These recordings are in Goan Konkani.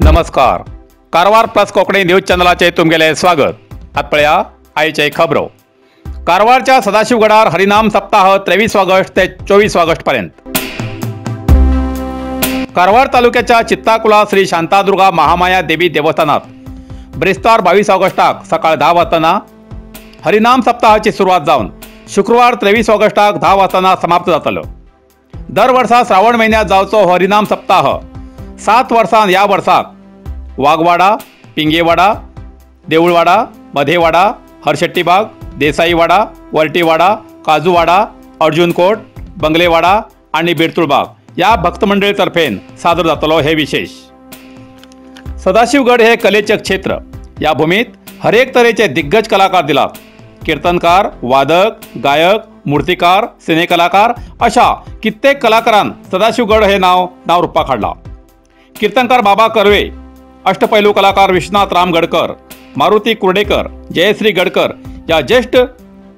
नमस्कार, कारवार प्लस कोंकणी न्यूज चॅनलाचे तुमगेले स्वागत। आत पळया आयचे खबरो। कारवारच्या सदाशिवगडार हरिनाम सप्ताह 23 ऑगस्ट ते 24 ऑगस्ट पर्यंत। कारवार तालुक्याच्या चित्ताकुला श्री शांतादुर्गा महामाया देवी देवस्थानात ब्रेस्तार 22 ऑगस्टाक सकाळ 10 वाजताना हरिनाम सप्ताहाची सुरवात जावन शुक्रवार 23 ऑगस्टाक 10 वाजताना समाप्त जातलो। दर वर्सा श्रावण म्हयन्यात जावचो हरिनाम सप्ताह 7 वर्सान ह्या वर्साक वाघवाडा, पिंगेवाडा, देऊळवाडा, मधेवाडा, हरशेट्टीबाग, देसाईवाडा, वरटीवाडा, काजूवाडा, अर्जुनकोट, बंगलेवाडा आनी बिरतुळबाग ह्या भक्तमंडळीतर्फेन सादर जातलो हे विशेष। सदाशिवगड हे कलेचे क्षेत्र। ह्या भूमीत हरेक तरेचे दिग्गज कलाकार दिलात। कीर्तनकार, वादक, गायक, मूर्तिकार, सिनेकलाकार अशा कित्येक कलाकारान सदाशिवगड हे नाव नाव रुपाक हाडलां। कीर्तनकार बाबा कर्वे, अष्टपैलू कलाकार विश्वनाथ राम गडकर, मारुती कुर्डेकर, जयश्री गडकर ह्या ज्येष्ठ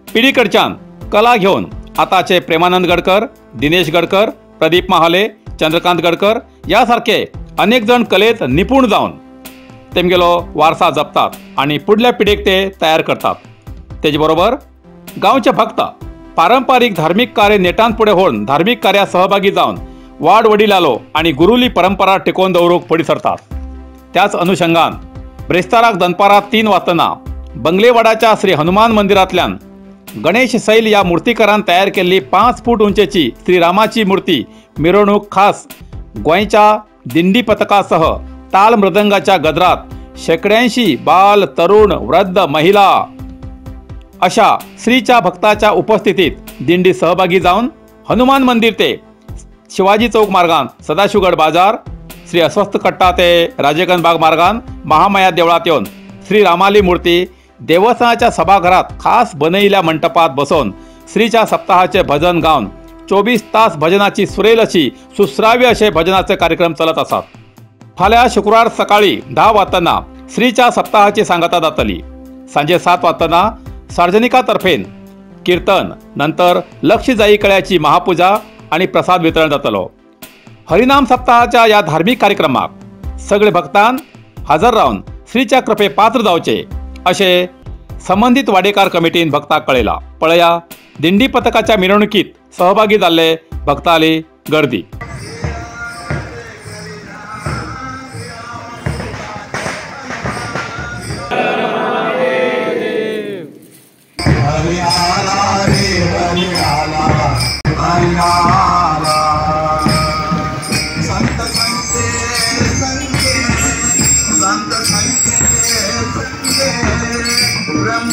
पिढीकडच्यान कला घेवन आताचे प्रेमानंद गडकर, दिनेश गडकर, प्रदीप महाले, चंद्रकांत गडकर ह्या सारखे अनेक जण कलेत निपूण जावन तेमगेलो वारसा जपतात आनी फुडल्या पिढीक ते तयार करतात। तेजे बरोबर गांवचे भक्त पारंपारीक धार्मीक कार्य नेटान फुडें व्हरून धार्मीक कार्यात सहभागी जावन वाड वडिलालो आनी गुरुली परंपरा टिकोवन दवरूंक फुडें सरतात। त्याच अनुषंगान ब्रेस्ताराक दनपारां 3 वाजताना बंगलेवाडाच्या श्री हनुमान मंदिरांतल्यान गणेश सैल ह्या मूर्तिकारान तयार केल्ली 5 फूट उंचेची श्रीरामाची मूर्ती मिरवणूक खास गोंयच्या दिंडी पथकासह ताल मृदंगाच्या गजरात शेकड्यांशी बाल, तरुण, वृद्ध, महिला अशा श्रीच्या भक्ताच्या उपस्थितीत दिंडी सहभागी जावन हनुमान मंदिर ते शिवाजी चौक मार्गान सदाशिवगड बाजार, श्री अस्वस्थ कट्टा ते राजेगणबाग मार्गान महामाया देवळात येवन श्री रामाली मूर्ती देवस्थानाच्या सभाघरात खास बनयिल्ल्या मंटपात बसोवन श्रीच्या सप्ताहाचे भजन गावन 24 तास भजनाची सुरेल अशी सुश्राव्य असे भजनाचे कार्यक्रम चलत आसात। फाल्यां शुक्रार सकाळी 10 वाजताना श्रीच्या सप्ताहाची सांगता जातली। सांजे 7 वाजताना सार्वजनिकातर्फेन कीर्तन, नंतर लक्ष जाईकळ्याची महापूजा आणि प्रसाद वितरण जातलो। हरिनाम सप्ताहाच्या ह्या धार्मिक कार्यक्रमाक सगळे भक्तान हजर रावन श्रीच्या कृपे पात्र जावचे अशें संबंधित वाडेकार कमिटीन भक्ताक कळयलां। पळया दिंडी पथकाच्या मिरवणुकीत सहभागी जाल्ले भक्ताली गर्दी। Ram,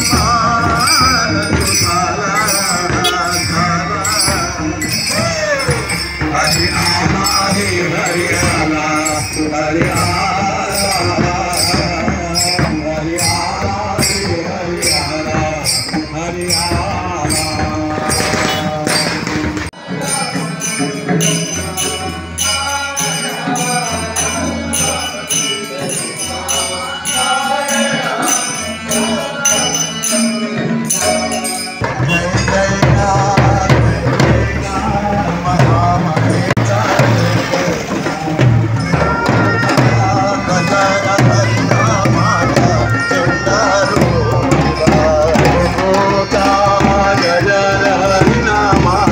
Ram, Ram, Ram,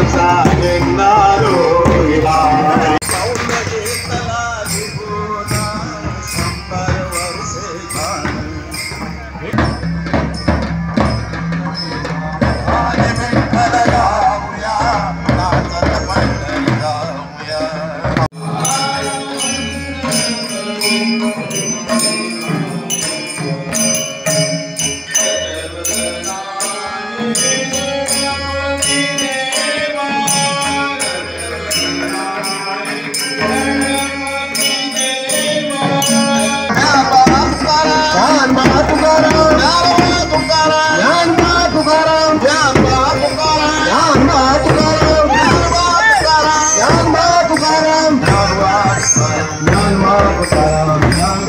Ram,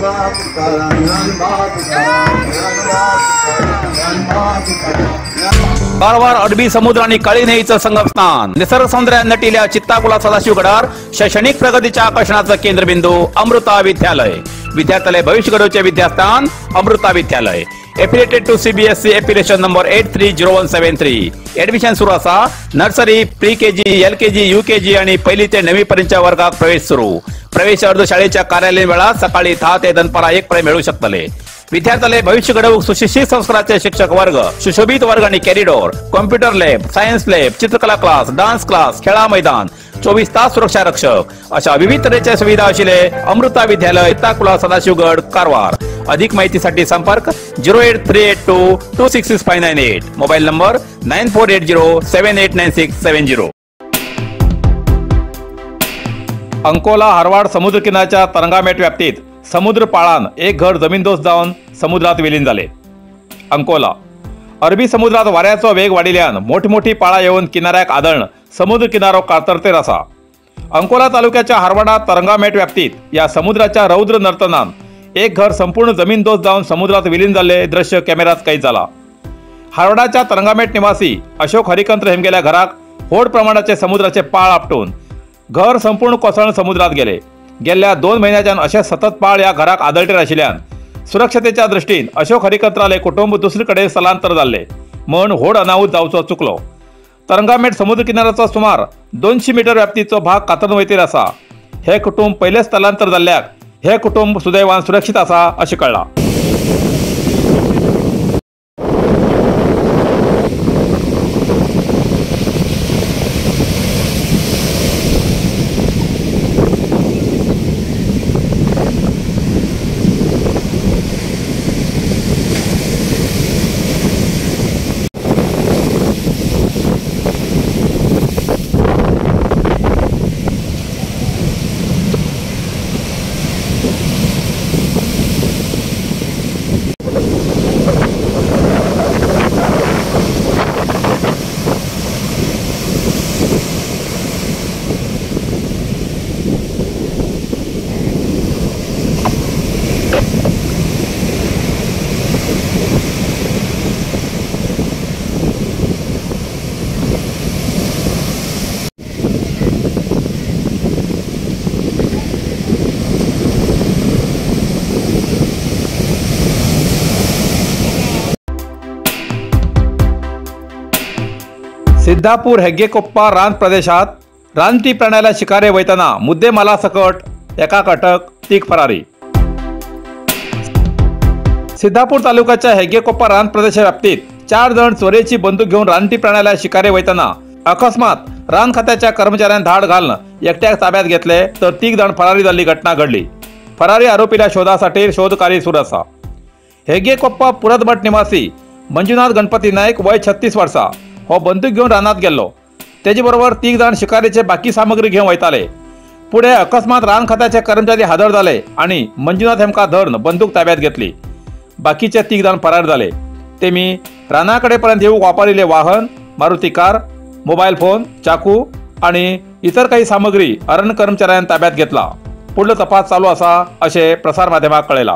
Karwar अरबी समुद्र आणि काळी न्हंयेचं संगमस्थान, निसर्ग सौंदर्यान नटिल्या चित्ताकुला सदाशिवगडार शैक्षणिक प्रगतीच्या आकर्षणाचं केंद्रबिंदू अमृता विद्यालय. विद्यार्थ्यालय भविष्य घडवचे विद्यास्थान Amrita Vidyalaya. Affiliated to CBSE affiliation number 830173. Admission सुरू असा. Nursery, pre KG, LKG, UKG आणि पहिली ते 9वी पर्यंतच्या वर्गात प्रवेश सुरू. प्रवेश अर्ज शाळेच्या कार्यालयीन वेळात सकाळी 10 ते दनपारा 1 पर्यंत मिळू शकतले. विद्यार्थ्यालय भविष्य घडवूक सुशिक्षित संस्काराचे शिक्षक वर्ग, सुशोभित वर्ग आणि corridor, computer lab, science lab, चित्रकला क्लास, डान्स क्लास, खेळा मैदान, 24 तास सुरक्षा रक्षक अशा विविध तऱ्हेच्या सुविधा असलेले अमृता विद्यालय, चित्ताकुला, सदाशिवगड, कारवार. अधिक माहितीसाठी संपर्क 08382 266598, मोबाईल नंबर 9480 789670. अंकोला हरवाड समुद्र किनाऱ्याच्या तरंगामेट व्याप्तीत समुद्र पाळान एक घर जमीनदोस्त जावन समुद्रात विलीन जाले. अंकोला अरबी समुद्रात वाऱ्याचो वेग वाडिल्ल्यान मोठमोठी पाळा येवन किनाऱ्याक आदळण समुद्र किनारो कातरतेर आसा. अंकोला तालुक्याच्या हरवाडा तरंगामेट व्याप्तीत या समुद्राच्या रौद्र नर्तनान एक घर संपूर्ण जमीनदोस्त जावन समुद्रात विलीन जाल्ले दृश्य कॅमेऱ्यात कैद जाला. हरवाडाच्या तरंगामेट निवासी अशोक हरिकंत्र हेमगेल्या घराक व्हड प्रमाणाचे समुद्राचे पाळ आपटून घर संपूर्ण कोसळून समुद्रात गेले. गेल्या 2 म्हयन्याच्यान अशें सतत पाळ ह्या घराक आदळटेर आशिल्ल्यान सुरक्षतेच्या दृश्टीन अशोक हरिकंत्राले कुटुंब दुसरीकडे स्थलांतर जाल्ले म्हण व्हड अनाहूत जावचो चुकलो. तरंगामेट समुद्र किनाऱ्याचो सुमार 200 मीटर व्याप्तीचो भाग कातरून वयतेर आसा. हे कुटुंब पयलें स्थलांतर जाल्ल्याक हे कुटुंब सुदैवान सुरक्षीत आसा अशें कळ्ळां. सिद्धापूर हेग्गेकोप्पा रान प्रदेशात रानटी प्राण्याला शिकारे वयतना मुद्देमाला सकट एका अटक, 3 फरारी. सिद्धापूर तालुक्याच्या हेग्गेकोप्पा रान प्रदेश व्याप्तीत 4 जण चोरेची बंदूक घेऊन रानटी प्राण्याला शिकारे वयतना अकस्मात रान खात्याच्या कर्मचाऱ्यांनी धाड घालून एकट्याक ताब्यात घेतले तर 3 जण फरारी जाल्ली घटना घडली. फरारी आरोपीला शोधासाठी शोधकार्य सुरू आसा. हेग्गेकोप्पा पुरतभट निवासी मंजुनाथ गणपती नाईक वय 36 वर्सा हो बंदूक घेवन रानात गेल्लो. तेजे बरोबर 3 जाण शिकारीचे बाकी सामग्री घेवन वयताले. पुढे अकस्मात रान खात्याचे कर्मचारी हादर जाले आणि मंजुनाथ हेमका धरून बंदूक ताब्यात घेतली. बाकीचे 3 जाण फरार जाले. तेमी रानाकडे पर्यंत येऊक वापरिल्ले वाहन, मारुती कार, मोबाईल फोन, चाकू आणि इतर काही सामग्री अरण्य कर्मचाऱ्यांनी ताब्यात घेतला. पुढलो तपास चालू आसा असे प्रसार माध्यमाक कळयला.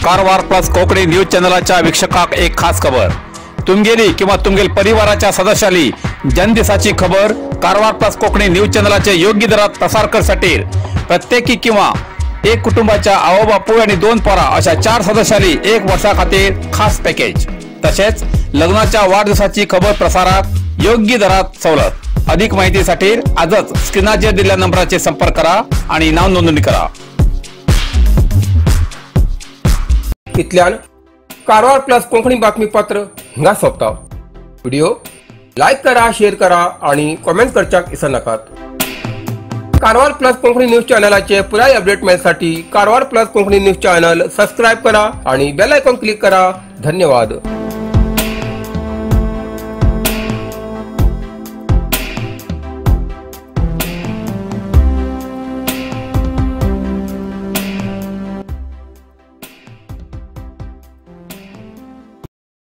कारवार प्लस कोंकणी न्यूज चॅनलाच्या वीक्षकाक एक खास खबर. तुमगेली किंवा तुमगेल परिवाराच्या सदस्याली जन्मदिसाची खबर कारवार प्लस कोंकणी न्यूज चॅनलाचे योग्य दरात प्रसार करसाठी प्रत्येकी किंवा एक कुटुंबाच्या आवो बापूय आणि 2 पोरा अशा 4 सदस्याली 1 वर्षा खातीर खास पॅकेज. तसेच लग्नाच्या वाढदिवसाची खबर प्रसारात योग्य दरात सवलत. अधिक माहितीसाठी आजच स्क्रीनाचेर दिलेल्या नंबराचे संपर्क करा आणि नाव नोंदणी करा. इतल्यान कारवार प्लस कोंकणी बातमीपत्र हिंगा सोंपता. व्हिडिओ लायक करा, शेअर करा आणि कॉमेंट करच्याक विसरनाकात. कारवार प्लस कोंकणी न्यूज चॅनलाचे पुराय update मेळसाठी Karwar plus Konkani news channel subscribe करा आणि बेल आयकॉन क्लिक करा. धन्यवाद.